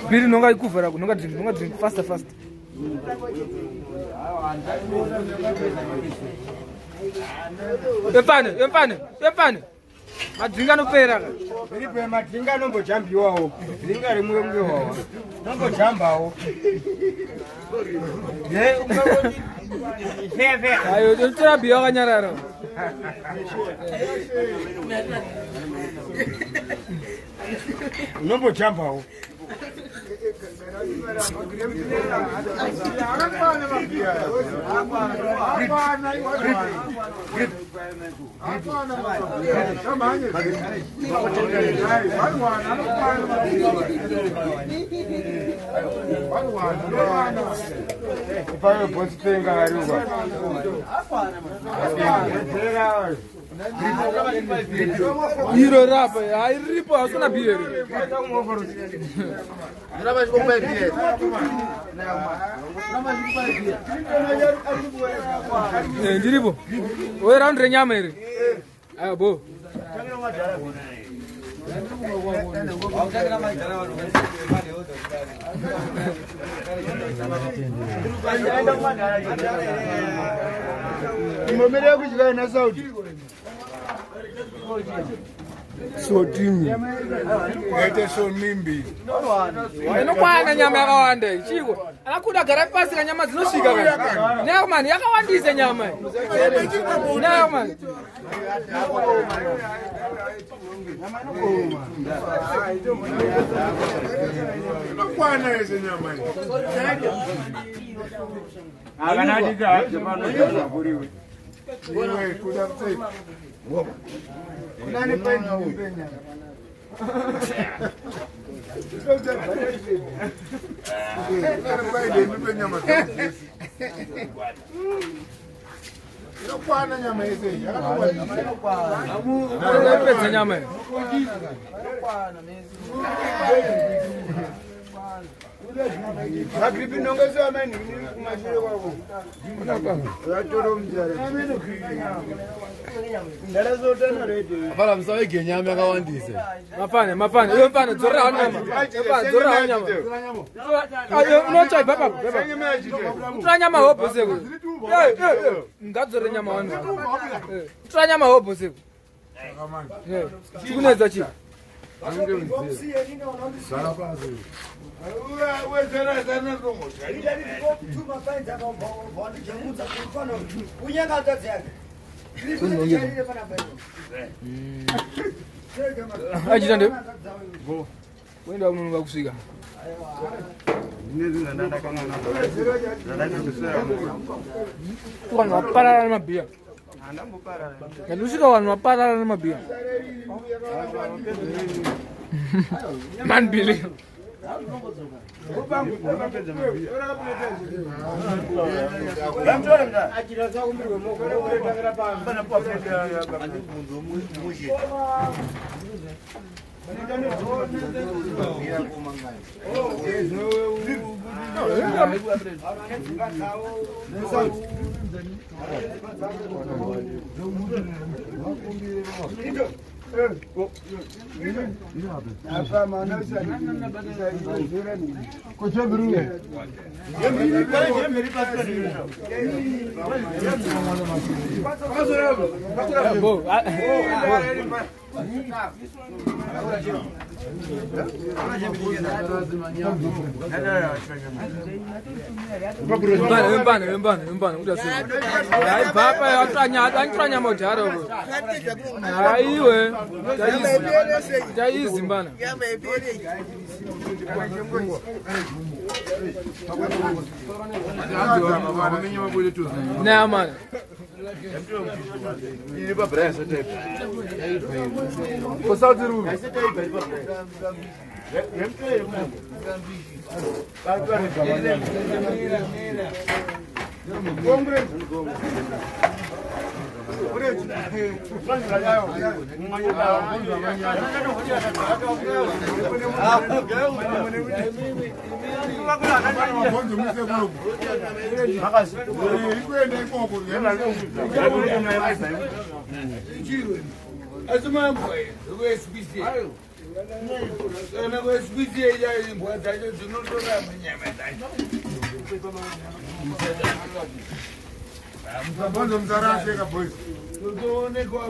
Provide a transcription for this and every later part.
Biri nonga ikuvhara nonga drink faster faster. Epane. Madringa anopera ka. Biripe madringa anombojambiwawo. Dringa rimwe kunge wawa. Nombojambawo. Ye ungangoti fefe. Ayo totora biya wakanyarara. Unombojambawo. Iro rapa, hairipo hasina bhieri. Ndiripo. Oye round renyama iri. Ayo bo. Imomere kudya ina sauti. Sotimi. Yaite sonimbi. Inokwana nyama yakawanda chiko. Anakuda gara pasi kanyama dzinosvika kana. Nayo mani yakawandisa nyama. Nayo mani. Inokwana yese nyama iyi. Akanadika haje pano zvakuriwe. Iwe kuda sei? Kunani paini penya. Inokwana nyama yese iyi. Yakakwana. Unopedza nyama iyi. Magripi nongeso amani kumashure kwako. Vatoro muzara. Ndara redi. Hapana musavege nyama yakawandisa. Mafane. Iwe mfane dzorera hao nyama. Mfane dzorera hao nyama. Ayo unotsva ibva papo. Tora nyama hobho seku. Ngadzorere nyama wanu. Tora nyama hobho seku. Chikunetsa chii? Achita nde? Kuenda kunonoka kusvika. Vanhu vaparara nemabhiya. Ngandosvika vanhu vaparara nemabhiya. Man Billy. Mbana kuti asema. Hayi baba atwanya modhara uko. Haiwe. Taizi mbana. Nah man. Kana kwesipisi imbwa dzacho dzinotora nyama dzacho. Musabonzo musaraseka boys. Toonekwa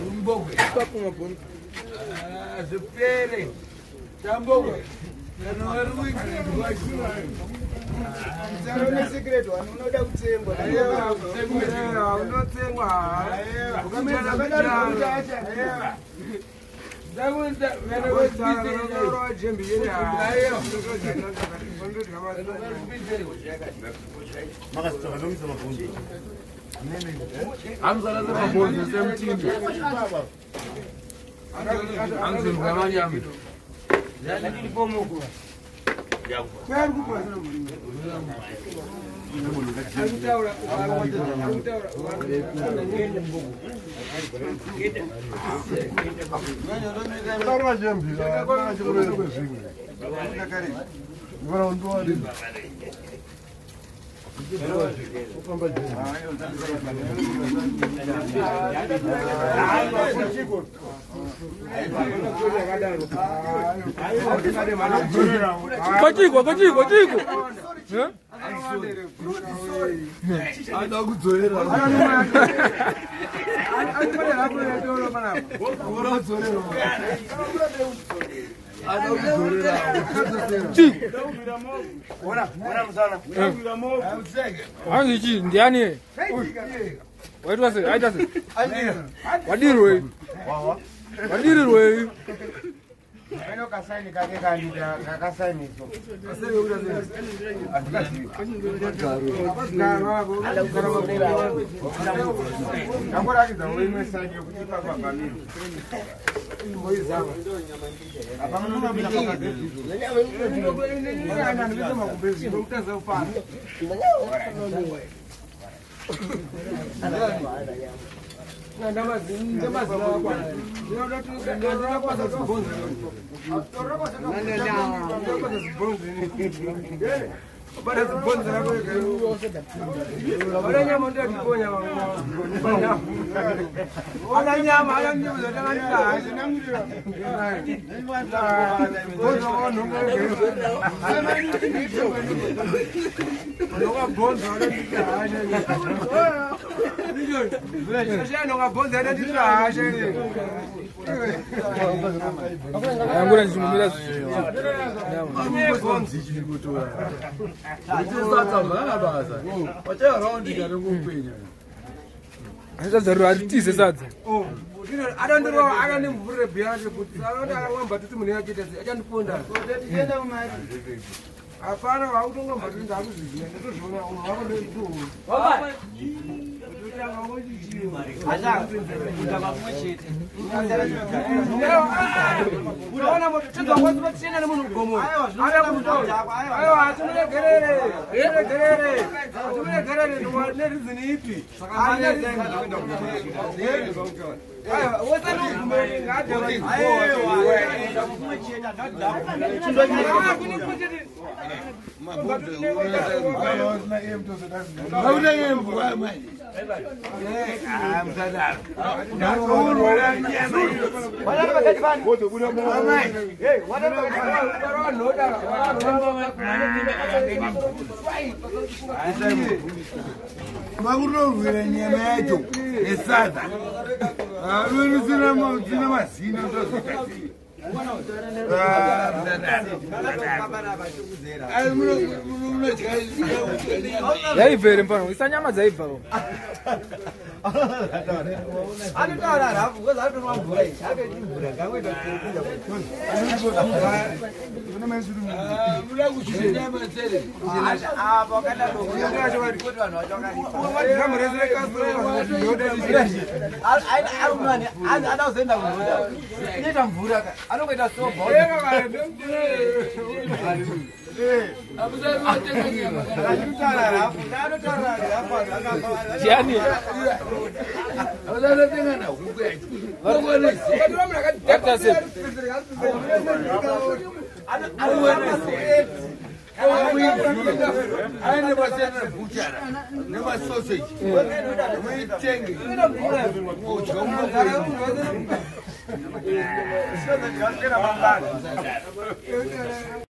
mbogwe. Zvipere. Tambogwe. Kana vari kuimbwa Muzaro secret wani unoda kutsengwa. Unotsengwa. Kachiko, kachiko, kachiko. Hanzi ndiani? Waitwa sei? Aita sei? Wadirwei? Wadirirwei? Ano kasaini kake kandida kakasainiso. Ndakuratidza imwe saini yekuti papa pamiri. Angura nzvimumira sadza riro haritize sadza. Adondorova akandimvurire bhiya kuti akangombatiti munhu yachiita sei achandiponda. Hapana wautongombatiti ndakuzviziva ndotozviona unhu wako ndoituhu. Makurorwira nyama yacho nesadza. Usina mazino ndozvakati. Yaibva here mfana? Isa nyama dzaibva. Gianni. Muende vasiyana nebuchara nemasoseji muitenge modya mumba.